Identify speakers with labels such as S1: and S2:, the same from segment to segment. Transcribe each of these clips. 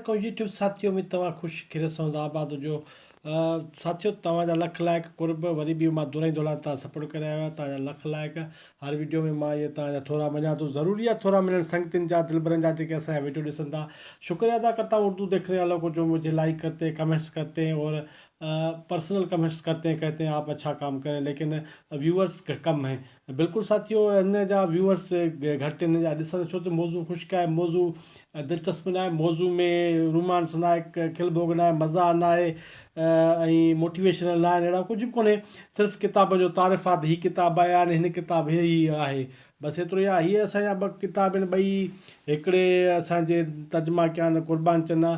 S1: عليڪم يوٽيوب ساٿيو اميد توهان خوش خيريت سان هوندا آباد هجو ساٿيو توهان جا لک لائق قرب وري به مان دهرائيندو هلان توهان سپورٽ ڪري آيا آهيو توهان جا لک لائق هر ويڊيو ۾ مان اهي توهان جا ٿورا مڃان ٿو ضروري آهي ٿورا ملن سنگتين جا دلبرن جا جيڪي اسان جا ويڊيو ڏسن ٿا شڪريه ادا ڪرتا هون اردو ديکھني والو کو جو مجھي لائيڪ ڪرتي هين ڪمينٽس ڪرتي هين اور پرسنل ڪمينٽس ڪرتي هين ڪهتي هين آپ اڇا ڪام ڪري ليڪن ويورس ڪم هين بلڪل ساٿيو هن جا ويوئرس گهٽ هن جا ڏسن ڇو ته موضوع خشڪ آهي موضوع دلچسپ نه آهي موضوع ۾ رومانس نه آهي کل ڀوڳ نه آهي مزاح نه آهي ۽ موٽيويشنل نه آهن اهڙا ڪجهه به ڪونهي صرف ڪتاب جو تعارف آهي ته هي ڪتاب آيا آهن هن ڪتاب هي هي آهي بس ايترو ئي آهي هي اسان جا ٻه ڪتاب آهن ٻئي هڪڙي اسانجي ترجما ڪيا آهن قربان چنا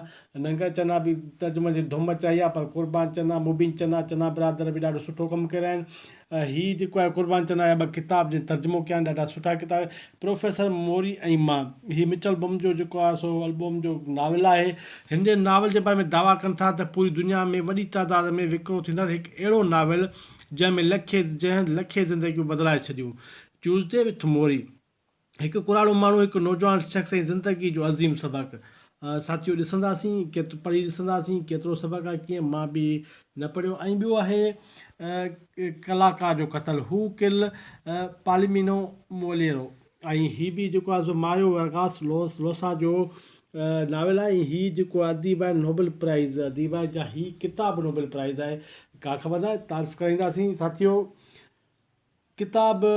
S1: ننگر چنا به ترجمن جي ڌم مچائي آهي پر قربان چنا مبين چنا چنا برادر به ڏاڍو سٺو ڪم ڪري رهيا آهن هي جيڪو آهي قربان چنا جا ٻه ڪتاب جن ترجمو ڪيا آهن ڏاڍا سٺا ڪتاب پروفيسر موري ۽ مان هي مچل بم جو جيڪو آهي سو البوم جو ناول آهي هن جي ناول جي باري ۾ دعويٰ ڪن ٿا ته پوري دنيا ۾ وڏي تعداد ۾ وڪرو ٿيندڙ هڪ اهڙو ناول جنهن ۾ لکين جنهن لکين زندگيون بدلائي ڇڏيون ٽيوزڊي وٿ موري هڪ ڪراڙو ماڻهو، هڪ نوجوان شخص ۽ زندگيء جو عظيم سبق. ساٿيو ڏسنداسين، ڪيترو پڙهي ڏسنداسين، ڪيترو سبق آهي ڪيئن مان به نه پڙهيو ۽ ٻيو آهي ڪلاڪار جو قتل هو ڪل پالمينو موليرو ۽ هي به جيڪو آهي سو ماريو ورگاس لوس لوسا جو ناول آهي ۽ هي جيڪو اديب آهي نوبل پرائز اديب آهي جا هي ڪتاب نوبل پرائز آهي ڪا خبر ناهي تعارف ڪرائينداسين ساٿيو ڪتاب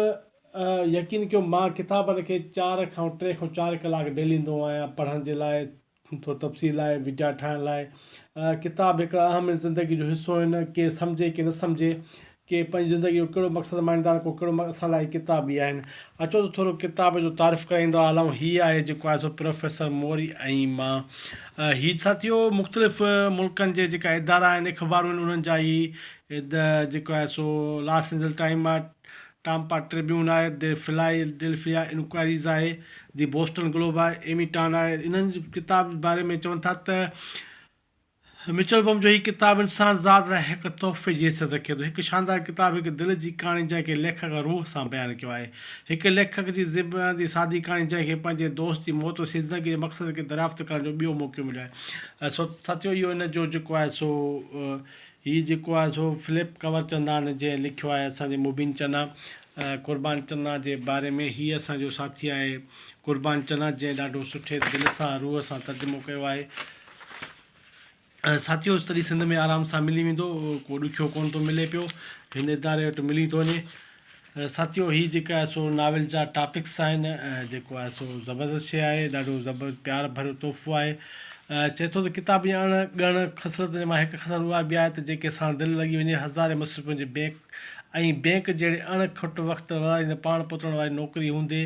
S1: يقين ڪيو مان ڪتابن کي چار کان ٽي کان چار ڪلاڪ ڊيلي ايندو آهيان پڙهڻ جي لاء ٿورو تفصيل لاء وڊيا ٺاهڻ لاء ڪتاب هڪڙا اهم زندگي جو حصو آهن ڪي سمجهي ڪي نه سمجهي ڪي پنهنجي زندگي جو ڪهڙو مقصد ماڻيندا آهن ڪو ڪهڙو اسان لاء ڪتاب ئي آهن اچو ته ٿورو ڪتاب جو تعارف ڪرائيندا هلون هي آهي جيڪو آهي سو پروفيسر موري ۽ مان هي ساٿيو مختلف ملڪن جي جيڪا ادارا آهن اخبارون آهن انهن جا هي جيڪو آهي سو لاس اينجل ٽائيم آهي، ٽامپا ٽربيون آهي، the فلائي ڊيلفيا انڪوائريز آهي، the Boston Globe آهي، ايمي ٽان آهي. انهن جي ڪتاب جي باري ۾ چون ٿا ته مچل بم جو هي ڪتاب انسان ذات لاء هڪ تحفي جي حيثيت رکي ٿو. هڪ شاندار ڪتاب، هڪ دل جي ڪهاڻي جنهن کي ليکڪ روح سان بيان ڪيو آهي. هڪ ليکڪ جي زبان سادي ڪهاڻي جنهن کي پنهنجي دوست جي موت وسيلي زندگي جي مقصد کي دريافت ڪرڻ جو ٻيو موقعو مليو آهي. سو ساٿيو اهو ان جو جيڪو آهي سو هي جيڪو آهي سو فلپ ڪور چندان جنهن لکيو آهي اسان جي مبين چنا قربان چنا جي باري ۾ هي اسان جو ساٿي آهي قربان چنا جنهن ڏاڍو سٺي دل سان روح سان ترجمو ڪيو آهي ساٿيو سڄي سنڌ ۾ آرام سان ملي ويندو ڪو ڏکيو ڪون ٿو ملي پيو هن اداري وٽ ملي ٿو وڃي ساٿيو هي جيڪا آهي سو ناول جا ٽاپڪس آهن جيڪو آهي سو زبردست شيء آهي ڏاڍو زبردست پيار ڀريو تحفو آهي چئي ٿو ته ڪتاب جي اڻ ڳڻ خصلتن مان هڪ خصلت اها به آهي ته جيڪي ساڻ دل لڳي وڃي هزارين مصروفين جي بينڪ ۽ بينڪ جهڙي اڻ کٽ وقت ورائيندي پاڻ پتڻ واري نوڪري هوندي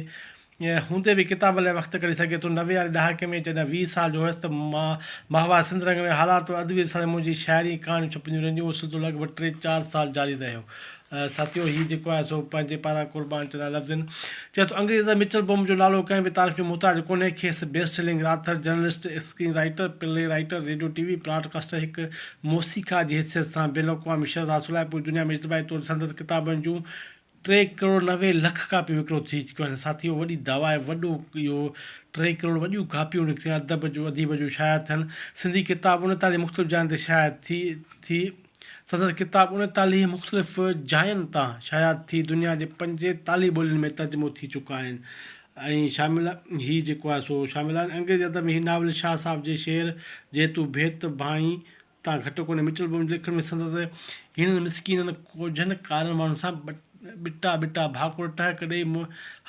S1: هوندي به ڪتابن لاء وقت ڪڍي سگهي ٿو. 90 واري ڏهاڪي ۾ جڏهن 20 سال جو هيس ته مان ماهوار سنڌ رنگ ۾ هالار طور ادبي رسالي ۾ منهنجي شاعري ۽ ڪهاڻيون ڇپجنديون رهنديون. اهو سلسلو لڳ ڀڳ ٽي چار سال جاري رهيو. ساٿيو هي جيڪو آهي سو پنهنجي پاران قربان چنا لفظن چئي ٿو انگريزي ادب مچل بوم جو نالو ڪنهن به تعارف جو محتاج ڪونهي. کيس best selling author, journalist, screen writer, play writer, radio T V broadcaster هڪ موسيقار جي حيثيت سان بين الاقوامي شهرت حاصل آهي. پوري دنيا ۾ اجتماعي طور سندس ڪتابن جون ٽي ڪروڙ 90 لک ڪاپيون وڪرو ٿي چڪيون آهن ساٿيو وڏي دعويٰ آهي وڏو اهو ٽي ڪروڙ وڏيون ڪاپيون نڪتيون ادب جون اديب جون شايع ٿين سنڌي ڪتاب 39 مختلف جاين تي شايع ٿي ٿي سندس ڪتاب 39 مختلف جاين تان شايع ٿي دنيا جي 45 ٻولين ۾ ترجمو ٿي چڪا آهن ۽ شامل هي جيڪو آهي سو شامل آهن انگريزي ادب ۾ هي ناول شاهه صاحب جي شعر جي تون ڀيت ڀائين تان گهٽ ڪونهي. مچل بوم جي لکڻ ۾ سندس هيڻن مسڪينن ڪوجهن ڪارن ماڻهن سان ٻٽا ٻٽا ڀاڪر ٽهڪ ڏئي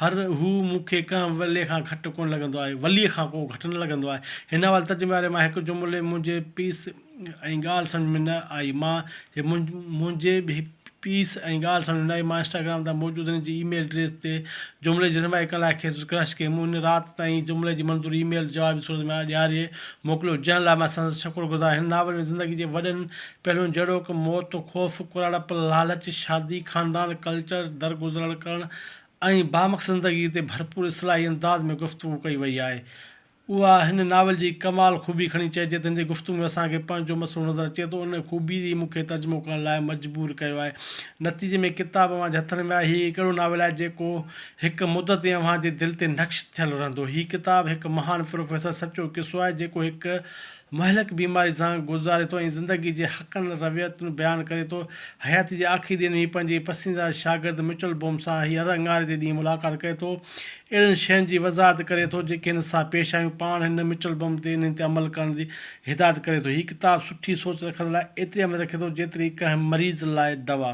S1: هر هو مون کي ڪنهن ولي کان گهٽ ڪونه لڳندو آهي. ولي کان ڪو گهٽ نه لڳندو آهي. هن حوالي ترجمي واري مان هڪ جملي منهنجي پيس ۽ ڳالهه سمجهه ۾ نه آئي. مان هي منهنجي پيس ۽ ڳالهه سمجهه ۾ نه آئي. مان انسٽاگرام تان موجود هن جي اي ميل ڊريس تي جملي جي رهنمائي ڪرڻ لاء کيس رڪويسٽ ڪئي. مون هن رات تائين جملي جي منظوري اي ميل جواب جي صورت ۾ ڏياري موڪليو، جنهن لاء مان سندس شڪر گذار آهيان. هن ناول ۾ زندگي جي وڏن پهلوئن جهڙوڪ، موت، خوف، ڪراڙپ، لالچ، شادي، خاندان، ڪلچر، درگذرڻ ڪرڻ ۽ بامقصد زندگي تي ڀرپور اصلاحي انداز ۾ گفتگو ڪئي وئي آهي. اها هن ناول جي ڪمال خوبي کڻي چئجي ته هن جي گفتگو ۾ اسان کي پنهنجو مسئلو نظر اچي ٿو. ان خوبي ئي مون کي ترجمو ڪرڻ لاء مجبور ڪيو آهي. نتيجي ۾ ڪتاب اوهان جي هٿن ۾ آهي. هي هڪ اهڙو ناول آهي جيڪو هڪ مدت تائين اوهان جي دل تي نقش ٿيل رهندو. هي ڪتاب هڪ مهان پروفيسر سچو قصو آهي جيڪو هڪ مهلڪ بيماري سان گذاري ٿو ۽ زندگي جي حقن رويتن بيان ڪري ٿو. حياتي جي آخري ڏينهن ۾ هي پنهنجي پسنديده شاگرد مچل بوم سان هي هر اڱاري جي ڏينهن ملاقات ڪري ٿو. اهڙين شين جي وضاحت ڪري ٿو جيڪي هن سان پيش آيون. پاڻ هن مچل بوم تي انهن تي عمل ڪرڻ جي هدايت ڪري ٿو. هي ڪتاب سٺي سوچ رکندڙ لاء ايتري اهميت رکي ٿو جيتري ڪنهن مريض لاء دوا.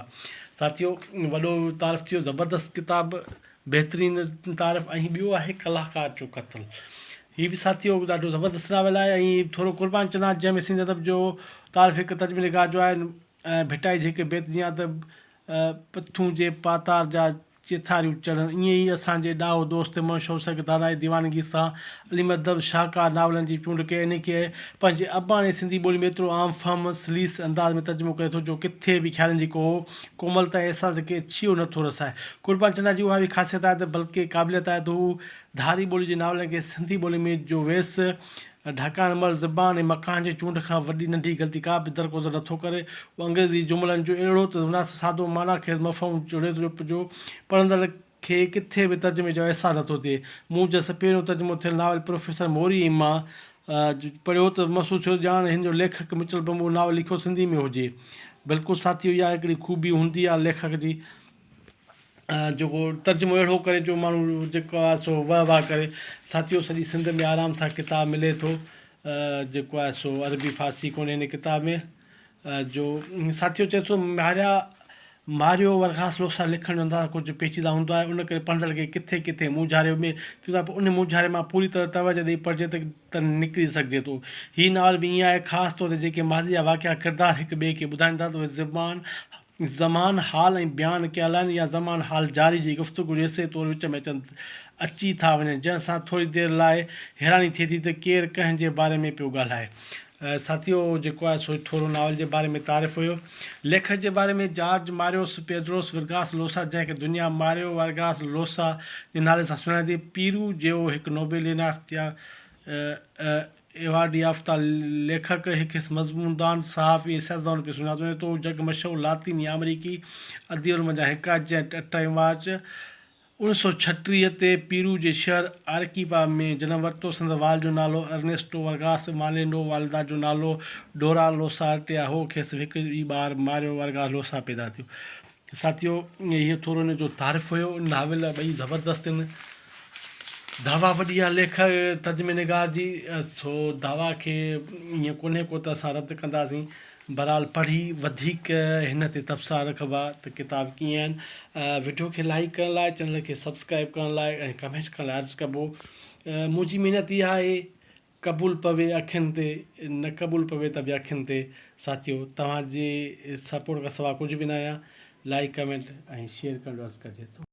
S1: ساٿيو وڏو تعارف ٿيو زبردست ڪتاب. بهترين تعارف ۽ ٻيو آهي ڪلاڪار جو قتل هي به ساٿيو ڏاڍو زبردست ناول آهي ۽ ٿورو قربان چنا جنهن ۾ سنڌي ادب جو تعارف هڪ ترجمي نگار جو آهي ۽ ڀٽائي جي هڪ بيت جيان ته پٿون جي پاتار جا چيٿاريون چڙهن ائين ئي اسان جي ڏاهو دوست منشور سگهه دانائي ديوانگي سان علم ادب شاهڪار ناولن جي چونڊ ڪئي انهي کي پنهنجي اباڻي سنڌي ٻولي ۾ ايترو عام فهم سليس انداز ۾ ترجمو ڪري ٿو جو ڪٿي به خيالن جي ڪو ڪوملتا ۽ احساس کي ڇيهو نه ٿو رسائي. قربان چنا جي اها به خاصيت آهي ته بلڪه قابليت آهي ته هو ڌاري ٻولي جي ناولن کي سنڌي ٻولي ۾ جو ويس ڍڪائڻ مهل زبان ۽ مڪان جي چونڊ کان وڏي ننڍي غلطي ڪا به درگذر نه ٿو ڪري. هو انگريزي جملن جو اهڙو ته مناسب سادو معنيٰ خيز مفهوم جوڙي ٿو جو پڙهندڙ کي ڪٿي به ترجمي جو احساس نٿو ٿئي. مون جس پهريون ترجمو ٿيل ناول پروفيسر موري ۽ مان پڙهيو ته محسوس ٿيو ڄاڻ هن جو ليکڪ مچل بم اهو ناول لکيو سنڌي ۾ هجي. بلڪل ساٿيو اها هڪڙي خوبي هوندي آهي ليکڪ جي جيڪو ترجمو اهڙو ڪري جو ماڻهو جيڪو آهي سو واهه واهه ڪري. ساٿيو سڄي سنڌ ۾ آرام سان ڪتاب ملي ٿو جيڪو آهي سو عربي فارسي ڪونهي هن ڪتاب ۾. جو ساٿيو چئي ٿو ماريا ماريو ورگاس لوسا لکڻ جو انداز ڪجهه پيچيده هوندو آهي ان ڪري پڙهندڙ کي ڪٿي ڪٿي مونجهاري ۾ ٿيندو آهي پر ان مونجهاري مان پوري طرح توجه ڏئي پڙهجي ته ته نڪري سگهجي ٿو هي ناول به ائين آهي خاص طور تي جيڪي ماضي جا واقعا ڪردار هڪ ٻئي کي ٻڌائين ٿا ته اهي زبان زمان حال ۽ بيان ڪيل آهن يا زمان حال جاري جي گفتگو جي حصي طور وچ ۾ اچن اچي ٿا وڃن جنهن سان ٿوري دير لاء حيراني ٿئي ٿي ته ڪير ڪنهن جي باري ۾ پيو ڳالهائي. ساٿيو جيڪو آهي سو ٿورو ناول جي باري ۾ تعارف هيو. ليکڪ جي باري ۾ جارج ماريوس پيڊروس ورگاس لوسا جنهن کي دنيا ماريو ورگاس لوسا جي نالي سان سڃاڻي ٿي پيرو جو هڪ نوبيل ايوارڊ يافته ليکڪ، هڪ مضمون دان، صحافي ۽ سياستدان پڻ سڃاتو وڃي ٿو. هو جڳ مشهور لاطيني آمريڪي اديبن منجهان هڪ آهي جنهن 28 مارچ، 1936 تي پيرو جي شهر آرڪيپا ۾ جنم ورتو. سندس والد جو نالو ارنيسٽو ورگاس مالينو، والده جو نالو ڊورا لوسارٽيا هو. کيس هڪ ئي ٻار ماريو ورگاس لوسا پيدا ٿيو. ساٿيو هيء ٿورو هن جو تعارف هيو. ناول ٻئي زبردست آهن. دعويٰ وڏي آهي ليکڪ ترجمي نگار جي سو دعويٰ کي ائين ڪونهي ڪو ته اسان رد ڪنداسين. بھرحال پڙھي وڌيڪ ھن تي تبصرا رکبا ته ڪتاب ڪيئن آھن وڊيو کي لائيڪ ڪرڻ لاء چينل کي سبسڪرائيب ڪرڻ لاء ۽ ڪمينٽ ڪرڻ لاء عرض ڪبو منھنجي محنت اھا آھي قبول پوي اکين تي نه قبول پوي ته به اکين تي ساٿيو توھان جي سپورٽ کان سوا ڪجھ به نه آھيان لائيڪ ڪمينٽ ۽ شيئر ڪرڻ جو عرض ڪجي ٿو.